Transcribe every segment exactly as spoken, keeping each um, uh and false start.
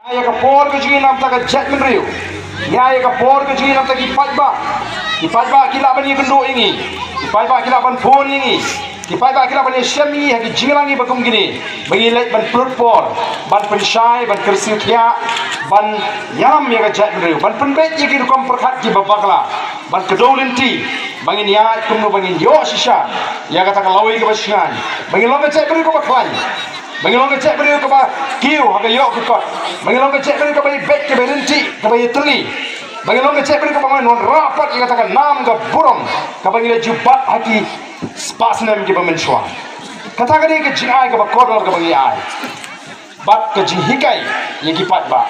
Ïa ka por ka jong ngi namar ka jaitbynriew. Ïa ka por ka jong ngi namar ki paidbah. Ki paidbah ki lah ban ïakynduh ïa ngi. Ki paidbah ki lah ban phone ïa ngi. Ki paidbah ki lah ban ïashem ïa ngi ha ki jingïalang ïa ba kum kine. Ba ngi leit ban pynlut por, ban pynshai, ban kyrsiew thiah, ban ïalam ïa ka jaitbynriew, ban pynbeit ïa ki rukom pyrkhat kiba bakla, ban kdew lynti, ba ngin ïaid kumno ba ngin ïoh shisha ïa kata ka lawei kaba shngaiñ, ba ngin long ka jaitbynriew kaba khlaiñ. Ba ngi long ka jaitbynriew kaba kiew ha ka ïoh ka kot. Ba ngi long ka jaitbynriew kaba ïabeit, kaba ïaryntih, kaba ïatylli. Ba ngi long ka jaitbynriew kaba ngi wanrah pat ïa kata ka nam ka burom kaba ngi la ju bat ha ki spah snem kiba mynshuwa. Kata ka dei ka jingai kaba kordor kaba ngi ai. Bad ka jinghikai ïa ki paidbah.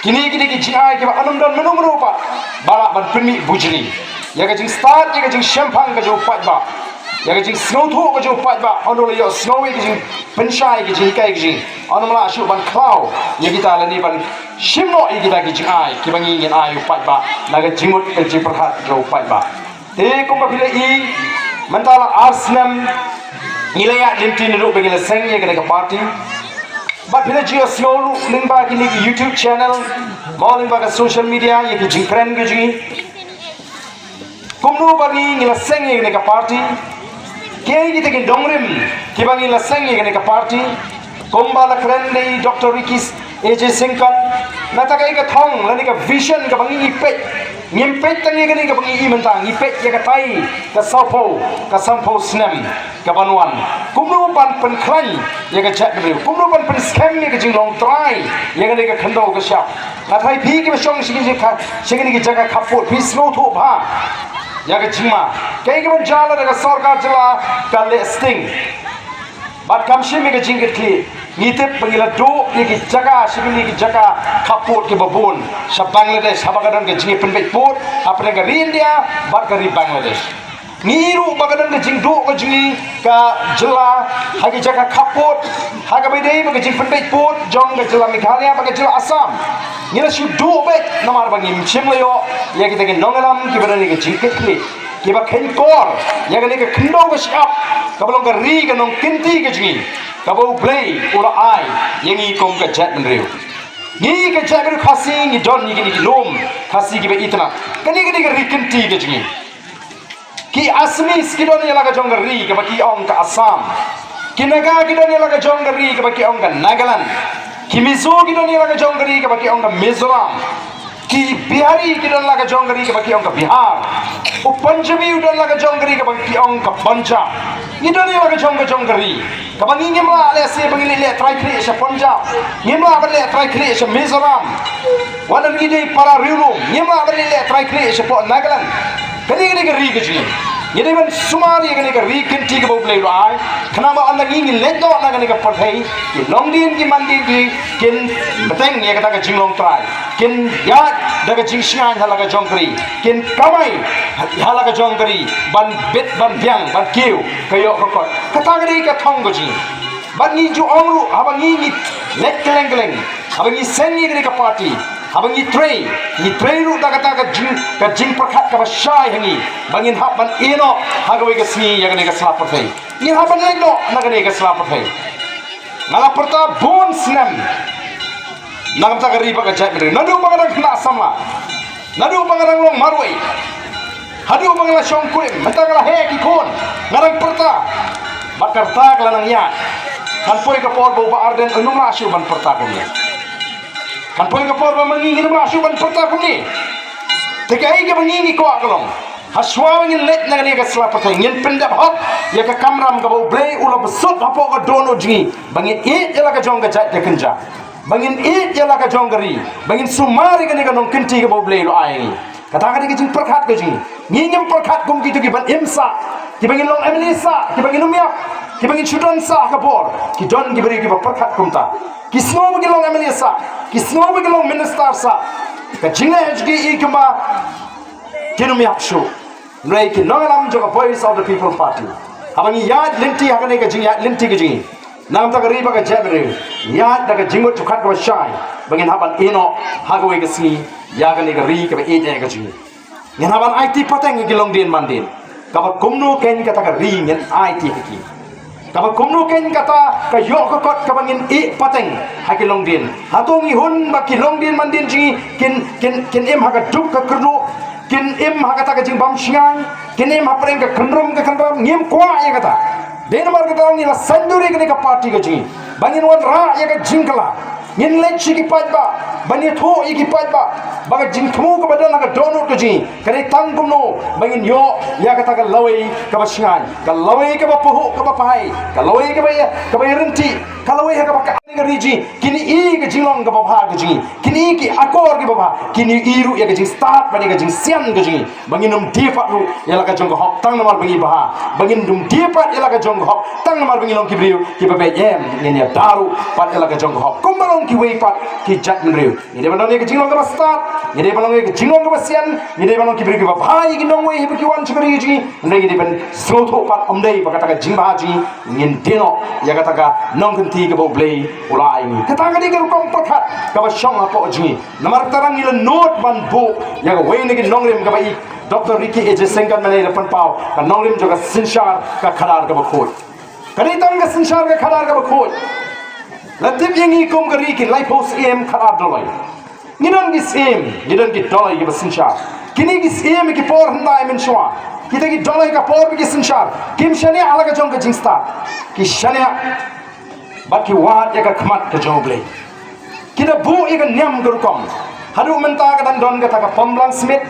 Kine ki dei ki jingai kiba ym don mano mano pat ba lah ban pynmih bujli ïa ka jingstad, ïa ka jingshemphang ka jong u paidbah, ïa ka jingsngewthuh ka jong u paidbah. Hynrei la ïohsngew ïa ka jingpynshai, ka jinghikai ka jong ngi, ym lah shuh ban khlaw ïa kita lane ban shim noh ïa kita ki jingai kiba ngi ngin ai u paidbah na ka jingmut ka jingpyrkhat jong u paidbah. Te kumba phi la i, mynta la ar snem ngi la ïaid lynti naduh ba ngi la seng ïa kane ka party. Bad phi la ju ïohsngew lyngba kine ki YouTube channel, mo lyngba ka social media, ïa ki jingkren ka jong ngi. Kumno ba ngi ngi la seng ïa kane ka party? Kiei kita ki nongrim kiba ngi la seng ïa kane ka party? Kumba la kren da i Doctor Ricky A J Syngkon, na kata ka thong lane ka vision kaba ngi ngi peit. Ngim peit tang ïa kane kaba ngi i mynta, ngi peit ïa katai ka sawphew, ka sanphew snem kaban wan. Kumno ban pynkhlaiñ ïa ka jaitbynriew, kumno ban pynskhem ïa ka jinglong trai ïa kane ka khyndew ka shyiap. Nga tharai phi kiba shong sha kine ki jaka khappud phi sngewthuh bha ïa ka jingma. Kaei kaban jia lada ka sorkar jylla ka leh sting bad kam shim ïa ka jingkitkhlieh, ngi tip ba ngi la duh ïa ki jaka sha kine ki jaka khappud kiba bun sha Bangladesh, haba ka don ka jingïapynbeit pud hapdeng ka ri India bad ka ri Bangladesh. Ngi ruh ba ka don ka jingduh ka jong ngi ka jylla ha ki jaka khappud, ha kaba ïadei bad ka jingpynbeit pud jong ka jylla Meghalaya bad ka jylla Assam. Ngi la shu duh beit namar ba ngim shym la ïoh ïa kita ki nongïalam kiba don ïa ka jingkitkhlieh, kiba kheiñkor ïa kane ka khyndew ka shyiap kaba long ka ri ka nongkynti ka jong ngi, kaba U Blei u la ai ïa ngi kum ka jaitbynriew. Ngi ka jaitbynriew Khasi ngi don ïa kine ki lum Khasi kiba itynnad. Kane ka dei ka ri kynti ka jong ngi. Ki Assamese ki don ïa la ka jong ka ri kaba ki ong ka Assam. Ki Naga ki don ïa la ka jong ka ri kaba ki ong ka Nagaland. Ki Mizo ki don ïa la ka jong ka ri kaba ki ong ka Mizoram. Ki Bihari ki don la ka jong ka ri kaba ki ong ka Bihar. U Punjabi u don la ka jong ka ri kaba ki ong ka Punjab. Ngi don ïa la ka jong ka jong ka ri. Kaba ngi ngim lah lehse ba ngin leh trai khlieh sha Punjab, ngim lah ban leh trai khlieh sha Mizoram. Wat la ngi dei para riewlum, ngim lah ban leh trai khlieh shapoh Nagaland. Kane ka dei ka ri ka jong ngi. Ngi dei ban sumar ïa kane ka ri kynti kaba U Blei u la ai. Khnang ba ynda ngi ngin leit noh na kane ka pyrthei, ki longdien ki mandien ki kin bteng ïa kata ka jinglong trai. Kin ïaid da ka jingshngaiñ ha la ka jong ka ri. Kin kamai ha la ka jong ka ri ban bit ban biang ban kiew ka ïoh ka kot. Kata ka dei ka thong ka jong ngi. Bad ngi ju ong ruh haba ngi ngi leit kylleng kylleng, haba ngi seng ïa kane ka party, haba ngi trei, ngi trei ruh da kata ka jing, ka jingpyrkhat kaba shai ha ngi ba ngin hap ban ïeh noh ha kawei ka sngi ïa kane ka sla pyrthei. Ngin hap ban leit noh na kane ka sla pyrthei. Nga la pyrta bun snem na ka bynta ka ri bad ka jaitbynriew. Naduh ba nga dang khynnah samla, naduh ba nga dang long marwei, haduh ba nga la shong kurim, mynta nga la heh ki khun, nga dang pyrta. Bad ka rta ka la nang ïaid. Kan poi ka por ba u Bah Ardent un ym lah shuh ban pyrta kumne. Kan poi ka por ba ma ngi ngin ym lah shuh ban pyrta kumne. Te kaei kaba ngi ngi kwah ka long, ha shuwa ba ngin leit na kane ka sla pyrthei, ngin pyndep hok ïa ka kamram kaba U Blei u la bsut hapoh ka dohnud jong ngi, ba ngin ïeit ïa la ka jong ka jait ka kynja, ba ngin ïeit ïa la ka jong ka ri, ba ngin sumar ïa kane ka nongkynti kaba U Blei u la ai ïa ngi. Kata ka dei ka jingpyrkhat ka jong ngi. Ngi ngim pyrkhat kum kito kiban im sah, kiba ngin long M L A sah, kiba ngin ym ïap, kiba ngin shu don sah ha ka bor. Ki don ki briew kiba pyrkhat kumta. Ki sngew ba ngin long M L A sah, ki sngew ba ngin long minister sah. Ka jingleh jong ki i kumba kin ym ïap shuh. Hynrei ki nongïalam jong ka Voice of the People Party, haba ngi ïaid lynti ha kane ka jingïaid lynti ka jong ngi na ka bynta ka ri bad ka jaitbynriew, ngi ïaid da ka jingmut jingpyrkhat kaba shai ba ngin hap ban ïeh noh ha kawei ka sngi ïa kane ka ri kaba ïeit eh ka jong ngi. Ngin hap ban aiti pateng ïa ki longdien mandien, kaba kumno keiñ kata ka ri ngin aiti ha ki. Kaba kumno kein kata ka ïoh ka kot kaba ngin ïeh pateng ha ki longdien. Hato ngi hun ba ki longdien mandien jong ngi kin, kin, kin im ha ka duk ka kyrduh, kin im ha kata ka jingbam shngaiñ, kin im hapdeng ka kynrum ka kynram? Ngim kwah ïa kata. Dei namar kata ngi la saiñdur ïa kane ka party ka jong ngi ba ngin wanrah ïa ka jingkylla. Ngin leit sha ki paidbah ban ïathuh ïa ki paidbah ba ka jingthmu kaba don ha ka dohnud ka jong ngi ka dei tang kumno ba ngin ïoh ïa kata ka lawei kaba shngaiñ, ka lawei kaba pahuh kaba pahai, ka lawei kaba ïa, kaba ïaryntih, ka lawei ha kaba ka, ka ri jong ngi kin ïohi ka jinglong kaba bha ka jong ngi, kin ïohi ki akor kiba bha, kin ïohi ruh ïa ka jingstad bad ïa ka jingsian ka jong ngi. Ba ngin ym die pat ruh ïa la ka jong ka hok tang namar ba ngi bha, ba ngin ym die pat ïa la ka jong ka hok tang namar ba ngi long ki briew kiba beit, em, ngin ïada ruh pat ïa la ka jong ka hok kumba long kiwei pat ki jaitbynriew. Ngi dei ban long ïa ka jinglong kaba stad, ngi dei ban long ïa ka jinglong kaba sian, ngi dei ban long ki briew kiba bha ïa ki nongwei haba ki wan sha ka ri jong ngi. Ngi dei ban sngewthuh pat, ym dei ba kata ka jingbha jong ngi ngin die noh ïa kata ka nongkynti kaba U Blei u la ai ngi. Kata ka dei ka rukom pyrkhat kaba shong hapoh jong ngi. Namar kata ngi la nud ban buh ïa kawei na ki nongrim kaba i Doctor Ricky A J Syngkon mynne i la pynpaw, ka nongrim jong ka synshar ka khadar kaba khuid. Ka dei tang ka synshar ka khadar kaba khuid. La tip ïa ngi kum ka ri ki laiphew syiem khadar doloi. Ngi don ki syiem, ngi don ki doloi kiba synshar. Kine ki syiem ki por hyndai mynshuwa, kita ki doloi ka por ba ki synshar, kim shaniah ha la ka jong ka jingstad. Ki shaniah bad ki wad ïa ka khmat ka jong U Blei. Ki da buh ïa ka niam ka rukom. Haduh mynta ka dang don kata ka pom blang smit,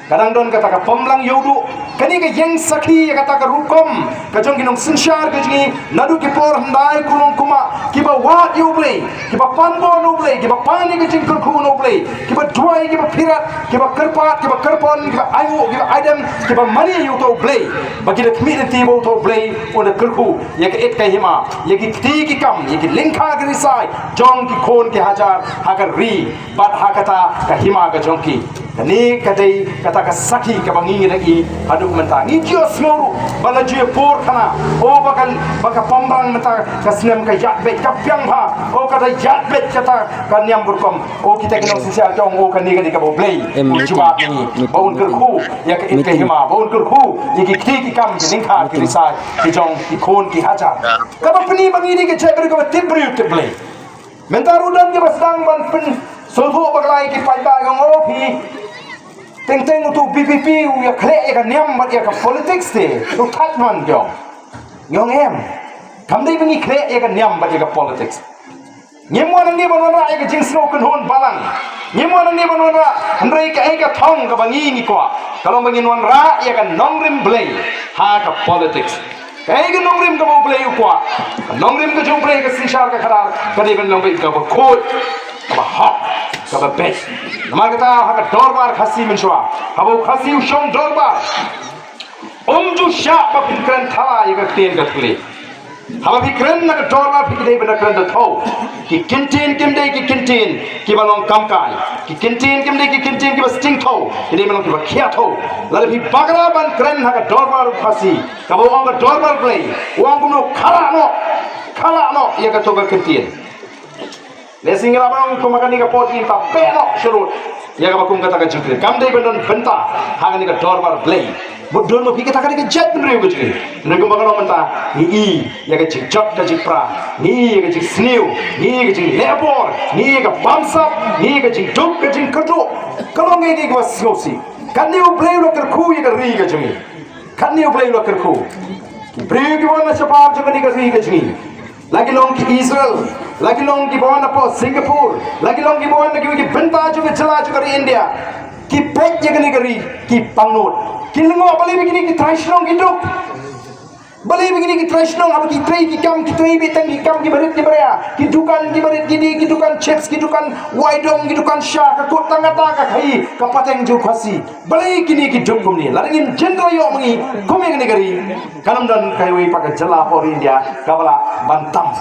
ka dang don kata ka pom blang ïewduh. Kane ka ïeng sakhi ïa kata ka rukom ka jong ki nongsynshar ka jong ngi naduh ki por hyndai kulong kumah, kiba wad ïa U Blei, kiba pan bor na U Blei, kiba pan ïa ka jingkyrkhu na U Blei, kiba duwai, kiba phirat, kiba kyrpad, kiba kyrpon, kiba ainguh, kiba aidem, kiba mane ïa uto U Blei. Ba ki da khmih lynti ba uto U Blei un da kyrkhu ïa ka it ka hima, ïa ki kti ki kam, ïa ki lyngkha ki risai jong ki khun ki hajar ha ka ri bad ha kata ka hima ka jong ki. Kane ka dei kata ka sakhi kaba ngi ngi da i haduh mynta. Ngi ju ïohsngew ruh ba la ju ïapur khana, o, ba ka, ba ka pom blang mynta ka snem ka ïaid beit, ka biang bha, o, ka da ïaid beit kata ka niam ka rukom. O, kita ki nongsynshar ki ong, o, kane ka dei kaba U Blei u jubab ïa ngi ba un kyrkhu ïa ka it ka hima, ba un kyrkhu ïa ki kti ki kam, ki lyngkha ki risai ki jong ki khun ki hajar. Kaba pyni ba ngi dei ka jaitbynriew kaba tip briew tip Blei. Mynta ruh don kiba sdang ban pynsngewthuh bakla ïa ki paidbah, ki ong, o, phi, teng teng uto u V P P u ïakhleh ïa ka niam bad ïa ka politics te, u thait man, ki ong. Ngi ong em, kam dei ba ngi khleh ïa ka niam bad ïa ka politics. Ngim wan hangne ban wanrah ïa ka jingsngew kynhun balang. Ngim wan hangne ban wanrah, hynrei kaei ka thong kaba ngi ngi kwah ka long ba ngin wanrah ïa ka nongrim Blei ha ka politics. Kaei ka nongrim kaba U Blei u kwah, ka nongrim ka jong U Blei, ka synshar ka khadar ka dei ban long beit kaba khuid, kaba hok, kaba beit. Namar kata ha ka dorbar Khasi mynshuwa, haba u Khasi u shong dorbar, ym ju shah ba phin kren thala ïa ka ktien ka thylliej. Haba phi kren na ka dorbar phi dei ban kren da thew. Ki kyntien kim dei ki kyntien kiba long kamkai. Ki kyntien kim dei ki kyntien kiba sting thew. Ki dei ban long kiba khia thew. Lada phi bakla ban kren ha ka dorbar Khasi, kaba u ong ka dorbar Blei, u ong kumno, khala noh, khala noh ïa kato ka kyntien. Lehse ngi lah ban ong kum ha kane ka por ngin ïa pynbeit noh shuh lut ïa kaba kum kata ka jingkren. Kam dei ban don bynta ha kane ka dorbar Blei. Mut don ma phi kata ka dei ka jaitbynriew ka jong ngi. Hynrei kumba ka long mynta, ngi i ïa ka jingjot ka jingpra, ngi i ïa ka jingsniew, ngi i ïa ka jingleh bor, ngi i ïa ka bamsap, ngi i ïa ka jingduk ka jingkyrduh. Ka long ïa ki kaba sngewsih. Katne U Blei u la kyrkhu ïa ka ri ka jong ngi. Katne U Blei u la kyrkhu. Ki briew kiba wan na shabar jong kane ka ri ka jong ngi, la ki long ki Israel, la ki long kiba wan napoh Singapore, la ki long kiba wan na kiwei ki bynta jong ka jylla jong ka ri India, ki peit ïa kane ka ri, ki pangnud. Ki lyngngoh balei ba kine ki trai shnong ki duk. Balei ba kine ki trai shnong haba ki trei ki kam, ki trei beit tang ki kam kiba rit kiba ria, ki dukan kiba rit, ki dei ki dukan chips, ki dukan wai dong, ki dukan sha, ka kut tang kata ka khaii ka pateng jong u Khasi. Balei kine ki duk kumne? Lada ngim jin ïoh ma ngi kum ïa kane ka ri, kan ym don kawei pat ka jylla hapoh ri India kaba lah ban tam.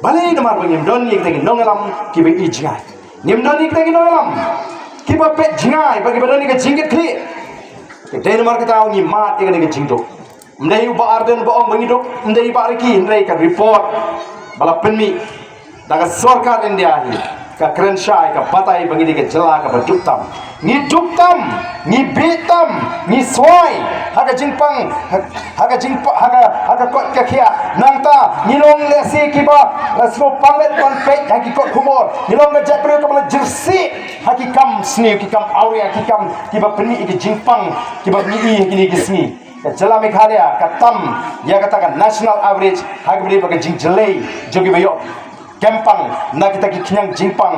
Balei? Namar ba ngim don ïa kita ki nongïalam kiba i jngai. Ngim don ïa kita ki nongïalam kiba peit jngai bad kiba don ïa ka jingkitkhlieh. Dei namar kata ngi mad ïa kane ka jingduk. Ym dei u Bah Ardent ba ong ba ngi duk, ym dei Bah Ricky, hynrei ka report ba la pynmih da ka sorkar India hi. Ka kren shai ka batai ba ngi dei ka jylla kaba duk tam. Ngi duk tam, ngi bit tam, ngi swai ha ka jingpang, ha ka jingpa, ha ka, ha ka kot ka khiah. Nangta ngi long lehse kiba la sngewpang leh ban peit ha ki kot khubor. Ngi long ka jaitbynriew kaba la jyrsieh ha ki kam sniew, ki kam awria, ki kam kiba pynmih ïa ki jingpang kiba pynmih ïa kine ki sngi. Ka jylla Meghalaya ka tam ïa kata ka national average ha kaba dei ba ka jingjlei jong kiba ïoh kempang na kita ki khñiang jingpang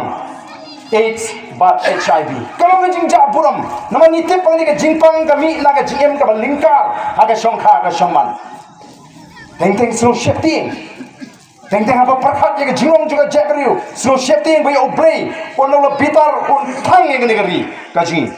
AIDS bad HIV. Ka long ka jingjah burom namar ngi tip ba kane ka jingpang ka mih na ka jingim kaba lyngkar ha ka shongkha ka shongman. Teng teng sngewsheptieng. Teng teng haba pyrkhat ïa ka jinglong jong ka jaitbynriew, sngewsheptieng ba ïa U Blei un ym la bitar, un thang ïa kane ka ri ka jong ngi.